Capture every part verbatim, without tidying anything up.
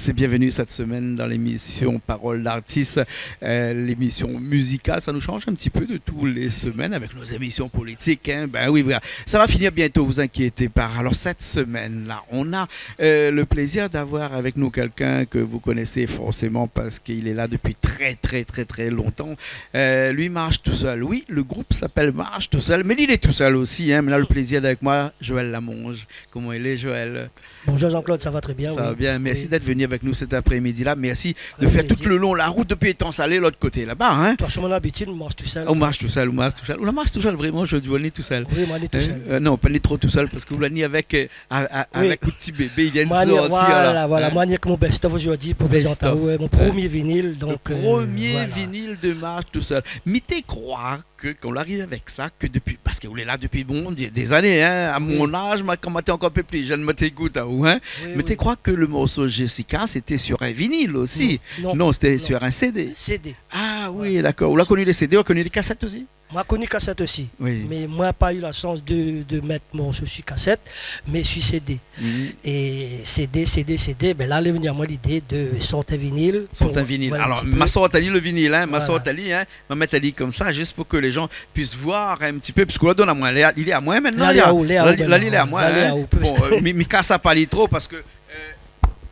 et bienvenue cette semaine dans l'émission Parole d'artiste, euh, l'émission musicale. Ça nous change un petit peu de tous les semaines avec nos émissions politiques, hein. Ben oui, voilà. Ça va finir bientôt, vous inquiétez pas. Alors, cette semaine-là, on a, euh, le plaisir d'avoir avec nous quelqu'un que vous connaissez forcément parce qu'il est là depuis très, très, très, très longtemps. Euh, lui marche tout seul. Oui, le groupe s'appelle Marche tout seul, mais lui, il est tout seul aussi, hein. Mais là, le plaisir d'avec moi, Joël Lamonge. Koman i lé, Joël ? Bonjour Jean-Claude, ça va très bien, oui. Ça va bien. Merci d'être venu avec nous cet après-midi-là. Merci de faire tout le long la route depuis Étang-Salé, l'autre côté là-bas, hein. Toi, sur mon habitude, marche tout seul. Ou marche tout seul, ou marche tout seul. Ou la marche tout seul, vraiment, je dis, ou lé tout seul. Oui, moi, je suis tout seul. Euh, non, pas ni trop tout seul, parce que ou la ni avec, euh, a-, a-, avec le petit bébé, il vient de sortir, voilà, là, hein. Moi, ni avec mon best-of aujourd'hui pour présenter, ouais, mon premier vinyle, donc, euh, voilà. Le premier vinyle de Marche tout seul. Mi té kroi ke kan ou ariv avèk sa, ke depuis, parce que ou lé la depuis, bon, des, des années, hein, à mon âge, ma, kan moin té ankor in pé pli jeune, moin té ékout aou, hein. Oui, oui. Mé té kroi ke le morso Jessica, c'était sur un vinyle aussi. Non, non, c'était sur un C D. C D. Ah oui, d'accord. Ou la koni lé C D, ou la koni lé kasèt osi ? Moin la koni kasèt osi. Oui. Mé moin la pa u la shans de, de mèt morso su kasèt, mé su C D. Mhm. É C D, C D, C D, bin la, lé vni amoin lidé de sort in vinil. Sort in vinil. Pou, voilà, in ti pé. Alor, ma sort ali le vinil, hein, ma sort ali, hein, ma mèt ali konmsa, zis pou ke lé jan i puis voir in ti pé, puisque la donn amoin, lé, lé amoin mintnan. La, lé aou, lé aou. La, lé amoin, hein. Bon, euh, mi, mi kas pa li tro parske, euh,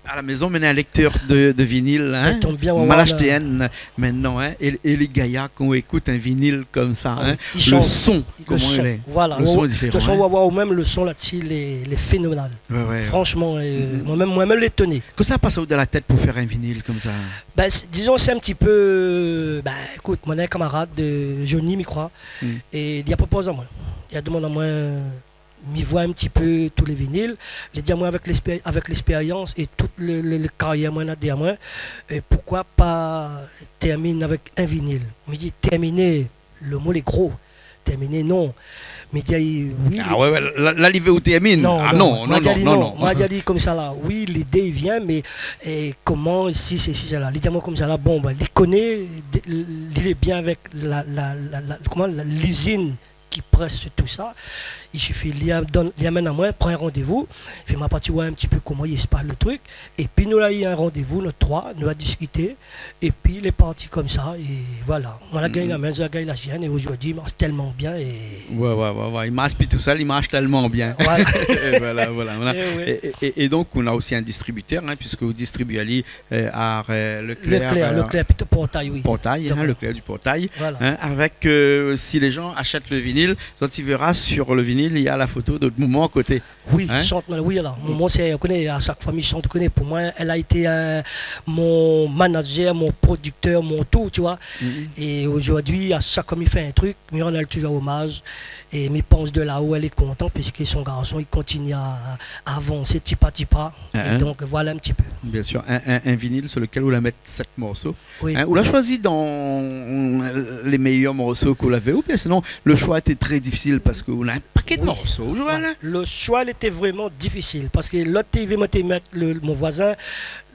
à la maison, mi néna in lektèr de, de vinil, hein. I tonm bien, ma ashté inn mintnan, hein, é, é lé gayar, kan ou ékout in vinil konmsa, hein, le son, koman i lé. Voilà, le son lé diféran, hein. De tout fason, ou va voir, ou mèm le son la-dsi, lé, lé fénoménal. Ouais, ouais. Franchement, euh, moin mèm, moin mèm lé étoné. Kosa la pas aou dan la tèt pou fèr in vinil konmsa ? Bin, sé, dizon, sé in ti pé, bin, ékout, moin néna in kamarad, euh, Johnny, mi kroi, é li la propoz amoin. Li la domann amoin, mi voi in ti pé tout lé vinil. Li di amoin, avèk lèspé-, avèk lèspérians é tout le, le, le karyèr moin néna dèryèr moin, é poukoi pa tèrmine avèk in vinil ? Mi di, tèrminé, le mo lé gro. Tèrminé, non. Mi di ali, oui. Ah ouais, ouais, la, la, li vé ou tèrmine. Non, non, non, non, non. Moin la di ali konmsa la, oui, lidé i vien, mé, é, koman, si, si, si, sa la. Li di amoin konmsa la, bon, bin, li koné, li lé bien avèk la, la, la, la, koman, la, lizine ki près tousa. I sifi li a-, donn, li amèn amoin, pran in randévou, fé ma parti oir in ti pé koman i spas le trik, épi nou la u in randévou, nou troi, nou la diskité, épi lé parti konmsa, é voilà. Moin la gingn la mien, li la gingn la sienne, é ojourdui i marsh tèlman bien, é... Ouais, ouais, ouais, ouais. I marsh pi tousèl, i marsh tèlman bien. Voilà. É voilà, voilà, voilà. É oui. É, é, é, é donk, ou néna osi in distribitèr, hein, puisque ou distribi ali euh, ar, euh, Leclerc, Leclerc, euh, Leclerc, plito Portail, oui. Portail, hein, Leclerc du Portail, hein, avèk, euh, si lé jan i ashèt le vinil, zot i vèra sur le vinil, néna la foto de momon a koté. Oui, hein ? Shant mal, oui, alor, momon, sé, ou koné, a shak foi mi shant, ou koné, pou moin, èl la été, euh, mon manager, mon prodiktèr, mon tout, tu vois. É ojourdui, a shak foi mi fé in trik, mi rann ali toujour omaz, é mi pans de la-o èl lé kontan, puisque son garson i kontinié a, a avansé tipa tipa. É donk, voilà in ti pé. Bien sûr, in, in, in vinil sur lequel ou la mèt sèt morso. Oui. Hein, ou la shoizi dan, euh, lé méyèr morso ke ou lavé, oubien sinon, le shoi lété trè difisil parske ou néna in pakèt morso, Joël, hein ? Le shoi lété vréman difisil parske lot té i vé, moin té mèt le, mon voizin,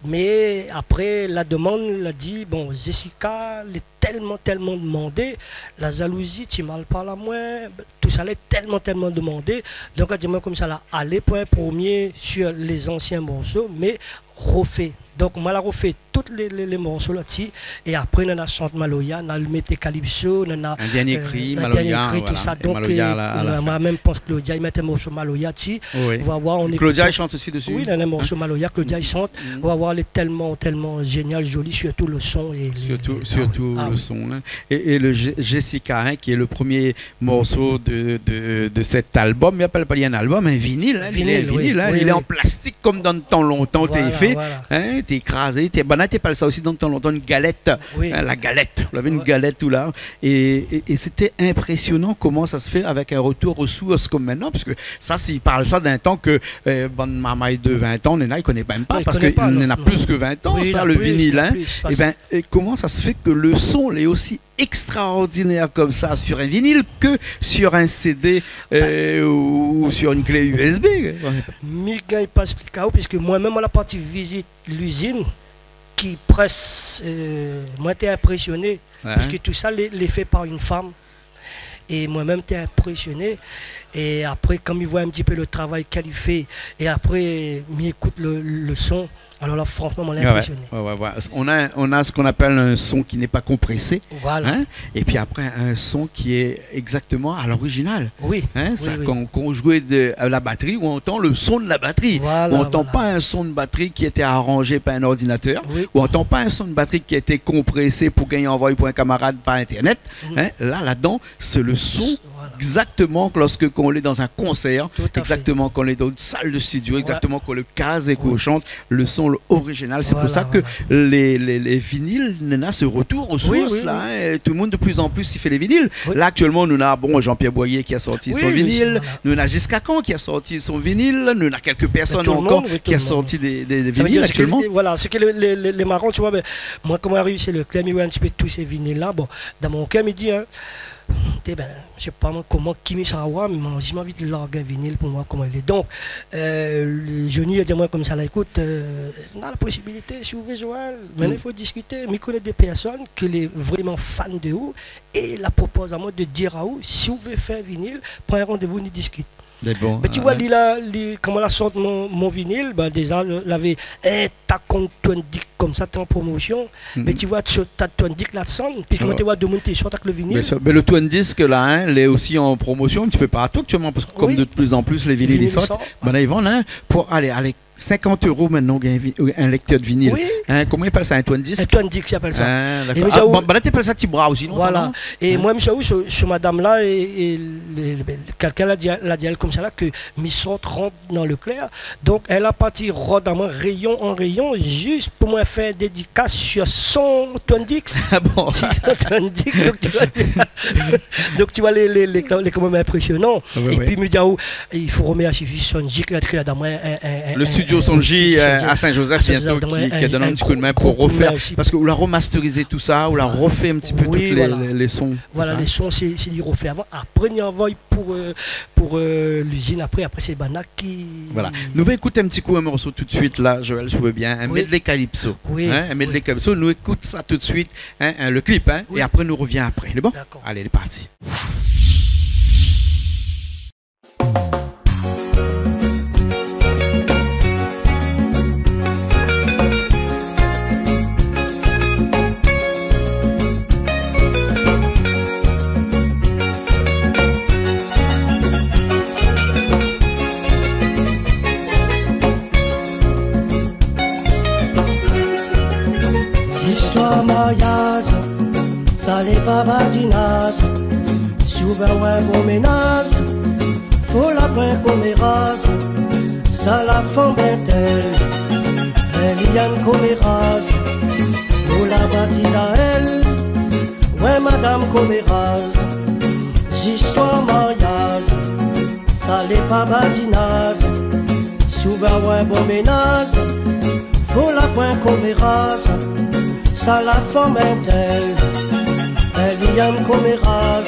mé apré la domann, la di, bon, Jessica, lé tèlman, tèlman demandé, la jalouzi, ti mal parl amoin, tousa lé tèlman, tèlman demandé. Donk, la di amoin konmsa la, alé pou in promié sur lé zansien morso, mé rofé. Donk, moin la rofé tout lé, lé, lé morso la-dsi, é apré, nou la shant maloya, nou la mèt kalipso, nou la, euh, in dernié kri, in dernié kri, tousa. Donk, euh, moin mèm, mi pans Claudia i mèt in morso maloya dsi. Oui. Ou va voir, ou ékout. Claudia i shant osi dési. Oui, néna in morso maloya, Claudia i shant. Ou va voir, lé tèlman, tèlman zénial, zoli, surtou le son é lé, surtou, surtout le son, hein. Ah oui. Et, et le Je-, Jessica, hein, qui est le premier morso de, de, de cet album. Mi apèl pa ali in album, in vinil, hein. Vinil, oui, oui. Lé an plastik konm dan tan lontan, té fé, hein, té krazé, té, banna té apèl sa osi dan tan lontan in galèt, hein, la galèt. Ou lavé in galèt ou la. Et, et, et c'était impressionnant comment ça se fait avec un retour aux sources comme maintenant, parce que ça, si i parl sa d'in tan ke, euh, bann marmay de vingt an, néna, i koné mèm pa, parske néna plus que vingt ans, ça, le vinyle, hein. Oui, néna plus, néna plus, parce que... Eh ben, et comment ça se fait que le son, il est aussi extraordinaire comme ça sur un vinyle que sur un C D, euh, ou, ou sur une clé U S B, quoi. Mi gingn pa ésplik aou, puisque moin mèm, moin la parti vizit lizine ki près, euh, moin té inprésioné, puisque tousa lé, lé fé par in fanm. É moin mèm té inprésioné. É apré, kan mi voi in ti pé le travay k'èl i fé, é apré, mi ékout le, le son, Alors là, franchement, moi, lé impressioné. Ouais, ouais, ouais. On a, on a ce qu'on appelle un son qui n'est pas compressé, hein, et puis après, un son qui est exactement à l'original. Oui, oui, oui. Kan, kan ou zoué de, euh, la batri, ou antann le son de la batri. Voilà, voilà. Ou antann pa in son de batri ki lété aranzé par in ordinateur, ou antann pa in son de batri ki lété konprésé pou gingn anvoy pou in kamarad par internet, hein. La, ladan, sé le son exactement que lorsque, quand on est dans un concert, exactement quand on est dans une salle de studio, exactement quand le caz et qu'on chante, le son original. C'est pour ça que les, les, les vinyles, néna ce retour aux sources là, hein. Tout le monde de plus en plus i fé les vinyles. Là, actuellement, nou néna, bon, Jean-Pierre Boyer qui a sorti son vinyle, nou néna Ziskakan qui a sorti son vinyle, nou néna quelques personnes encore qui a sorti des, des, des vinyles actuellement. Voilà, ce qui est le, le, le, le marrant, tu vois, ben, moi, koman la réussi le klèb, mi voi in ti pé tout sé vinyl la. Bon, dan mon kèr, mi di, hein, té ben, mi sé pa moin koman, ki mi sa avoir, mé moin osi, mi anvi larg in vinyl pou moin, koman i lé. Donk, euh, le Johnny la di amoin konmsa la, ékout, euh, na la posibilité, si ou vé, Joël, mé i fo diskité. Mi koné dé pèrsone ke lé vréman fan de ou, é la propoz amoin de dir aou, si ou vé fé in vinyl, pran in randévou, ni diskit. Mé bon, mé ti voi, li la, li, koman la sort mon, mon vinyl, ben, déza, lavé in ta konn Twin Disc konmsa, té an promosion. Mé ti voi, sou ta Twin Disc la sann, piske moin té voi demoun té sort avèk le vinyl. Bien sûr. Mé le Twin Disc la, hein, lé osi an promosion in ti pé partou actuellement, parce que comme de plus en plus les vinyles i sort, ben, i vann, hein, pou, alé, alé, sinkant euro mintnan, ou gingn in vi-, in lektèr de vinyl. Oui. Hein, koman i apèl sa, in Twin Disc ? In Twin Disc, i apèl sa. Ah, d'accord. Ah, bon, ben la, té apèl sa ti bra osi, non ? Voilà. É moin, mi sava sou, sou madam la, é, é le, le, le, kèlkin la di, la di aèl konmsa la ke mi sort rant dan Leclerc. Donk, èl la parti rod amoin rayon an rayon, zis pou moin fé in dédikas sur son Twin Disc. Ah bon ? Sur son Twin Disc, donk ti voi, donk ti voi, lé, lé, lé, lé kan mèm impressionan. Ah ouais, ouais. É pi, mi di aou, i fo romèrsié Sonji, la, ke la done amoin in, in, in, le studio Sonji, euh, à Saint-Joseph, bientôt, qui, qui donne un petit coup de main pour refaire, parce que ou la remasterisé tout ça, ou la refait un petit peu toutes les, les, les sons, tout ça. Voilà, les sons, sé, sé li la refé avan. Apré, ni anvoy pou, euh, pou, euh, lizine. Apré, apré, sé banna ki... Voilà. Nou va ékout in ti kou in morso tout de suite, la, Joël, si ou vé bien. Oui. Un medley calypso. Oui. Hein, un medley calypso. Nou ékout sa tout de suite, hein, hein, le clip, hein, é apré, nou revien apré. Lé bon ? D'accord. Allez, lé parti. Zistoir mariaz, sa lé pa badinaz. Si ou vé avoir in bon ménaz, fo la pran koméraz. Sa la fanm intèl, èl i yèm koméraz. Nou la batiz aèl, ouais, madam koméraz. Zistoir mariaz, sa lé pa badinaz. Si ou vé avoir in bon ménaz, fo la pran koméraz. Sa la fanm intèl, èl i yèm koméraz.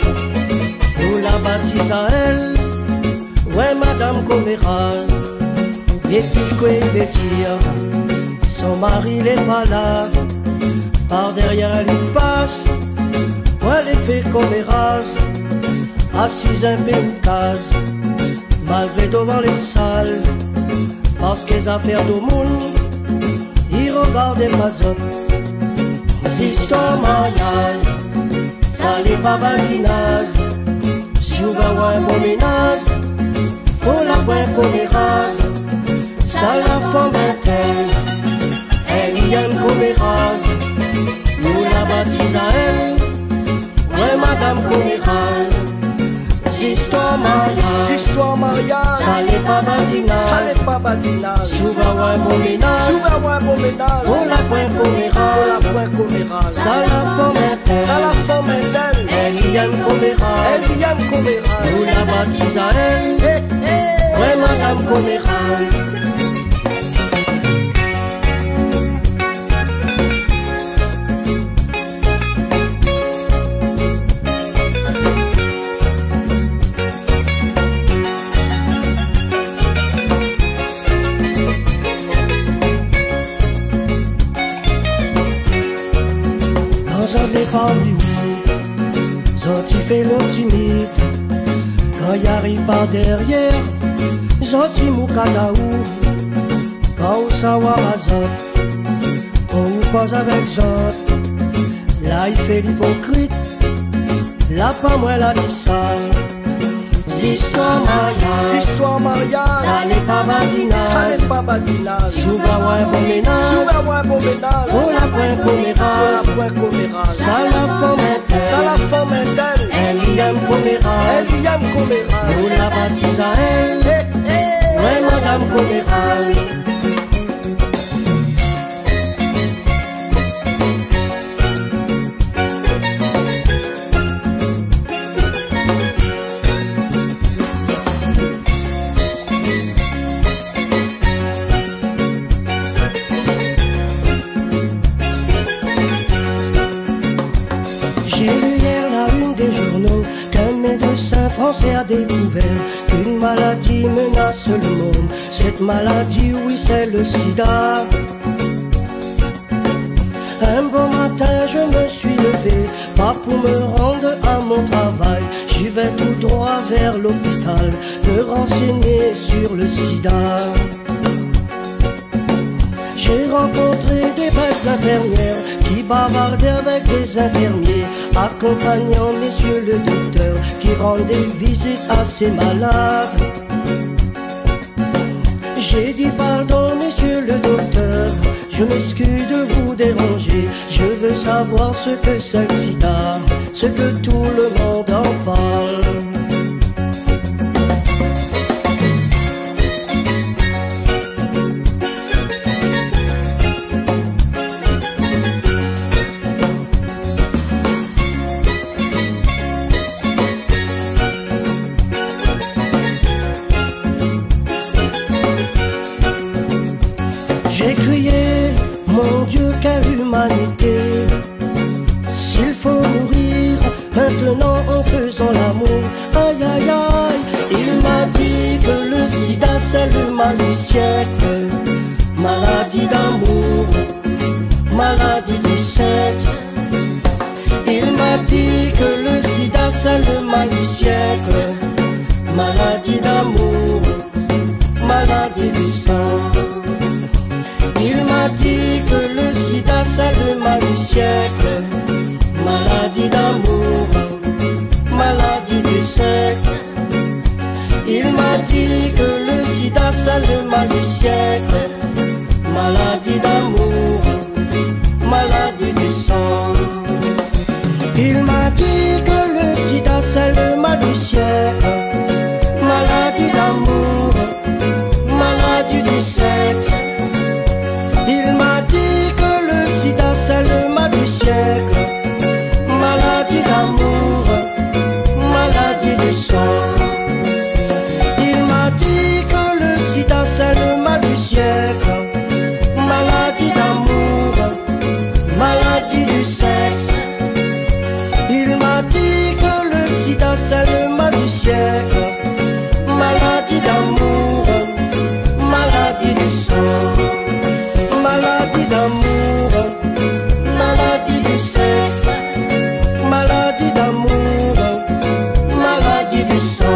Nou la batiz aèl, ouais, madam koméraz. Épi koué i vé dir, son mari lé pa la, par dèrièr li pas, pou alé fé koméraz, asiz in pé ou kaz, malgré dovan lé sal, parske zafèr domoun i rogard pa zot. Zistoir mariaz, sa lé pa badinaz. Si ou vé avoir in bon ménaz, fo la pran koméraz. Sa la fanm intèl, èl i yèm koméraz. Nou la batiz aèl, ouais, madam koméraz. Zistoir mariaz, zistoir mariaz, sa lé pa badinaz. Sa lé pa badinaz. Si ou vé avoir in bon ménaz, si ou vé avoir in bon ménaz, fo la pran koméraz. Fo la pran koméraz. Sa la fanm intèl, sa la fanm intèl, èl i yèm koméraz. Èl i yèm koméraz. Nou la batiz aèl, eh, eh, ouais, madam koméraz. Dan zané par minuit, zot i fé lo timid. Kan i ariv par dèrièr, zot i mou kadaou. Kan ou sava oir azot, kan ou koz avèk zot, la i fé lipokrit, la pa moin la di sa. Zistoir mariaz, zistoir mariaz, sa lé pa badinaz, sa lé pa badinaz. Si ou va oir in bon ménaz, si ou va oir in bon ménaz, fo la poin koméraz, fo la poin koméraz. Sa la fanm intèl, sa la fanm intèl, èl i yèm koméraz, èl i yèm koméraz. Nou la batiz aèl, é, é, moin madam koméraz. J'ai lu hier la une des journaux qu'un médecin français a découvert qu'une maladie menace le monde. Cette maladie, oui, c'est le sida. Un beau matin, je me suis levé, pas pour me rendre à mon travail. J'y vais tout droit vers l'hôpital, me renseigner sur le sida. J'ai rencontré des belles infirmières qui bavardaient avec des infirmiers, accompagnant monsieur le docteur qui rendait visite à ses malades. J'ai dit : « Pardon, monsieur le docteur, je m'excuse de vous déranger. Je veux savoir ce que c'est le sida, ce que tout le monde en parle. » J'ai crié : « Mon Dieu, quelle humanité ! S'il faut mourir maintenant en faisant l'amour, aïe, aïe, aïe. » Il m'a dit que le sida, c'est le mal du siècle. Maladie d'amour, maladie du sexe. Il m'a dit que le sida, c'est le mal du siècle. Maladie d'amour, maladie du sang. Il m'a dit que le sida, c'est le mal du siècle. Maladie d'amour, maladie du sexe. Il m'a dit que le sida, c'est le mal du siècle. Maladie d'amour, maladie du sang. Il m'a dit que le sida, c'est le mal du siècle. Maladie d'amour, maladie du sexe. Il m'a dit que le sida, c'est le mal du siècle. Maladie d'amour, maladie du sang. Il m'a dit que le sida, c'est le mal du siècle. Maladie d'amour, maladie du sexe. Il m'a dit que le sida, c'est le mal du siècle. Maladie d'amour, maladie du sang. Maladie d'amour, maladie du sexe. Maladie d'amour, maladie du sang.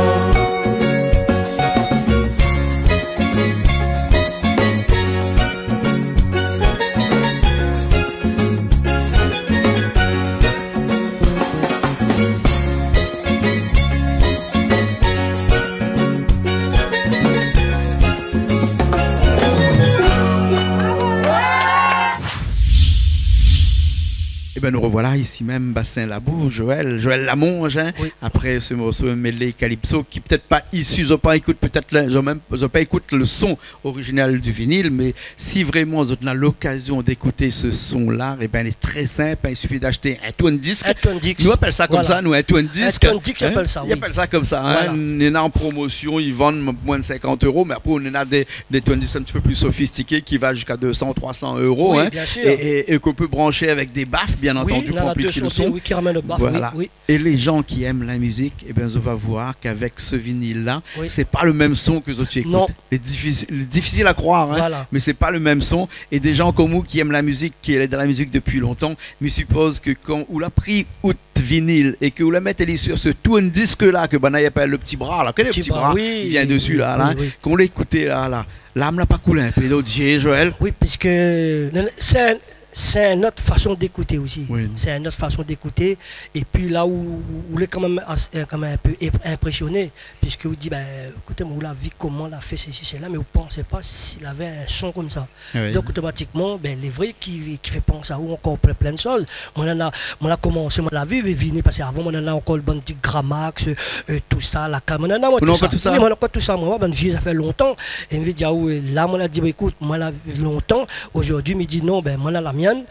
Ében, nou rovoila isi mèm, Bassin Labou, Joël, Joël Lamonge, in. Oui. Apré se morso Mélé Calypso, ki pétèt pa isi, zot la pa ékout, pétèt la, zot la mèm, zot la pa ékout le son original du vinyle, mé si vréman zot néna lokazion d'ékout se son-la, ében, lé trè sinp, in, i sifi d'acheté in tourn-disk. In tourn-disk. Nou apèl sa konmsa, nou, in tourn-disk. Voilà. In tourn-disk, i apèl sa, oui. In ? I apèl sa konmsa, in. Voilà. Néna an promosyon, i vann m-, moin de sinkant euro, mé apré, néna dé, dé tourn-disk in ti pé pli sofistiké ki va ziska dé san, troi san euro, in. Oui, bien sûr. É, é, é k'ou pé branshé avèk dé baf, bien entendu, pou anplifyé le son. Oui, nana dé son, oui, ki ramèn le baf, oui, oui. É lé jan ki èm la mizik, é bin, zot va voir k'avèk se vinil-la, sé pa le mèm son ke zot i ékout. Non. Lé difisil, lé difisil a kroir, in, mé sé pa le mèm son. Voilà. É dé jan konm ou ki èm la mizik, ki lé dan la mizik dopi lontan, mi sipoz ke kan ou la pri out vinil é ke ou la mèt ali sur se tourn-disk la, ke banna i apèl le pti bra la, ke le pti bra, oui, i vien desi la, la, oui, oui. Kan ou la ékouté la, la, larm la pa koulé in pé dan out zié, Joël ? Oui, puisque, non, non, sé in, sé in not fason d'ékouté osi. Oui. Sé in not fason d'ékouté. É pi la ou, ou lé kan mèm as-, euh, kan mèm in pé ép-, inprésioné, puisque ou di, bin, ékout, ou la vi koman la fé sesi, sela, mé ou pansé pa si lavé in son konmsa. Ah oui. Donk, otomatikman, bin, lé vré ki, ki fé pans aou ankor plin, plin de shoz. Moin, nana, moin la komansé, moin la vi, vi, vini, parske avan, moin, nana ankor le bann ti Gramax, euh, euh, tousa, la ka-, moin, nana, moin, tousa. Ou nana ankor tousa ? Oui, moin, nana ankor tousa, moin, bann zié, sa fé lontan. É mi di, ah oui, la, moin la di, bon, ékout, moin la vi lontan. Ozordi, mi di, non, bin, moin, nana la mienne.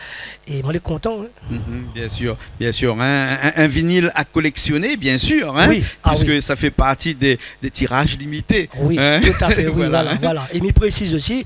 É moin, lé kontan, in. Mhm, bien sûr, bien sûr, hein. Un, un, un vinyle à collectionner, bien sûr, hein, oui, ah oui, puisque ça fait partie des, des tirages limités, hein. Oui, tout à fait, oui, voilà, voilà. Et mi précise aussi,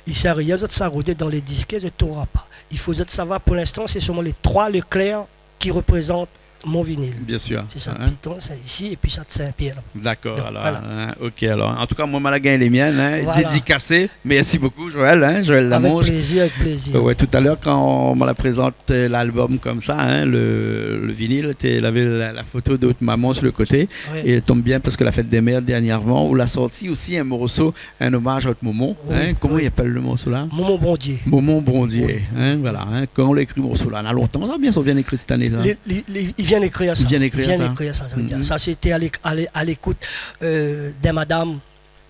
i sèr rien zot sa rodé dan lé disk, zot trouvra pa. I fo zot sava, pour l'instant, c'est seulement les trois Leclerc qui représentent mon vinyle. Bien sûr. C'est ça, hein. Piton, ça ici, et puis ça de Saint-Pierre. D'accord, donc, alors, voilà. Hein, ok, alors. En tout cas, moin, ma la gingn lé mienn, hein, voilà, dédicasé. Merci beaucoup, Joël, hein, Joël Lamonge. Avec plaisir, avec plaisir. Euh, ouais, tout à l'heure, kan ma la prézant, euh, l'album konmsa, hein, le, le vinyle, té, lavé la, la foto de out momon sur le côté. Oui. É i tonm bien parske la fèt dé mèr dernièrman, ou la sorti osi in morso, in omaz a out momon, hein. Oui, koman i apèl le morso la ? Momon Bondié. Momon Bondié, hein, voilà, hein. Kan ou la ékri morso la, na lontan sa, oubien sa vien ékri sèt ané sa ? Li, li, li, i vien ékri sa. I vien ékri sa. I vien ékri sa, sa vé dir. Mhm. Sa, sété a lé-, a lé-, a lékout, euh, d'in madam.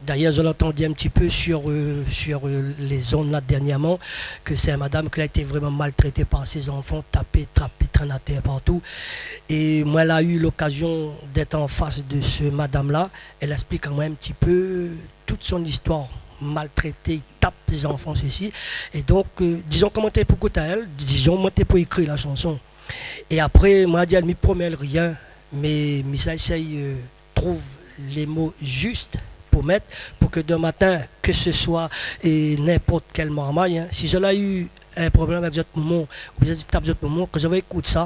D'ailleurs, zot la antandu in ti pé sur, euh, sur, euh, les ondes la dernièrman, ke sé in madam ki la été vréman maltrété par sé zanfan, tapé, trapé, trèn atèr partou. É moin la u lokazion d'èt an fas de se madam la. Èl la éksplik amoin in ti pé tout son istoir, maltrété, i tap zanfan, sesi. É donk, euh, dizon, koman té pou kout aèl, dizon, moin té pou ékri la shanson. É apré, moin la di aèl, mi promèt rien, mé mi sa éséy, euh, trouv lé mo zis pou mèt, pou ke demin matin, ke se soi, é ninport kèl marmay, hein, si zot la u in problèm avèk zot momon, oubien zot i tap zot momon, kan zot va ékout sa,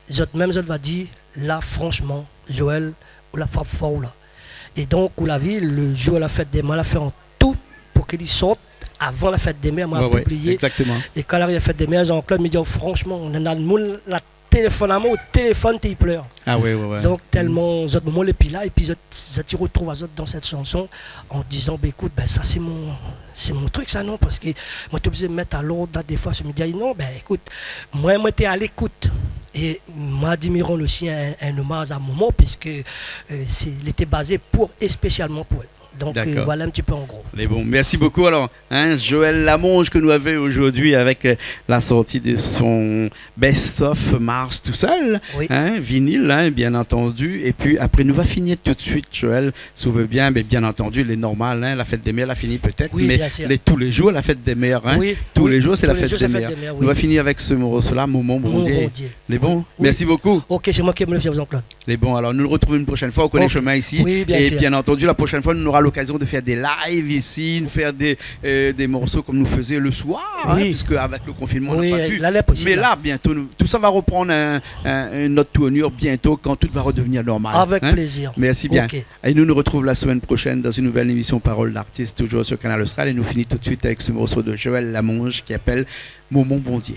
zot mèm, zot va di, la, franchman, Joël, ou la frap for, la. É donk, ou la vi, le jour la fèt dé mèr, la fé an tou pou ke li sort avan la fèt dé mèr, moin la piblié. Ouais, ouais, exactement. É kan la ariv la fèt dé mèr, Jean-Claude, mi di, oh, franchman, nana moun la téléfone amoin, o téléfone, té i plèr. Ah ouais, ouais, ouais. Donk, tèlman zot momon lé pi la, épi zot, zot i retrouv azot dan sèt shanson, an dizan, bin, ékout, bin, sa, sé mon, sé mon trik, sa, non ? Parske moin té oblizé mèt a lord, la, défoi, sé mi di, non, bin, ékout, moin, moin té a lékout. É moin la di, mi rann osi in, in omaz a momon, puisque, euh, sé, li té bazé pou, spésialman pou èl. Donk, euh, voilà in ti pé an gro. D'accord. Mé bon, merci beaucoup, alors, hein, Joël Lamonge ke nou avé aujourd'hui avec, euh, la sortie de son best-of Marche tout seul, oui, hein, vinyle, hein, bien entendu. Et puis après, nou va fini tout de suite, Joël, si ou vé bien, mé bien entendu, lé normal, hein, la fèt dé mèr la fini pétèt, oui, mé bien sûr, lé, tous les jours, la fête des mères, hein. Oui, tous les jours, c'est la fête des mères. Oui, tous les jours, c'est la fête des mères, oui. Nou va fini avèk se morso-la, Momon Bondié. Momon Bondié. Lé bon ? Oui. Merci beaucoup. Ok, sé moin ki remersi azot, Jean-Claude. Lé bon, alors, nou retrouv in proshèn foi, ou koné le shemin isi. Ok. Oui, bien sûr. É bien entendu, la proshèn foi, nou nora lokazion de fèr dé live isi, de fèr dé, euh, dé morso konm nou fézé le soir, hein, puisque avec le confinement, on n'a pas pu. Oui, la, lé posib. Mé la, bientôt, nou, tout sa va reprann in, in, in ot tournure bientôt, kan tout va redevenir normal, hein. Avec plaisir. Merci bien. Ok. É nou, nou retrouv la semaine prochaine dans une nouvelle émission Parole d'artiste, toujours sur Kanal Austral. É nou fini tout de suite avec ce morceau de Joël Lamonge qui appelle Momon Bondié.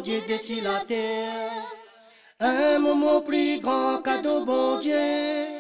Dié dési la tèr. In moman pli gran kado Bondié.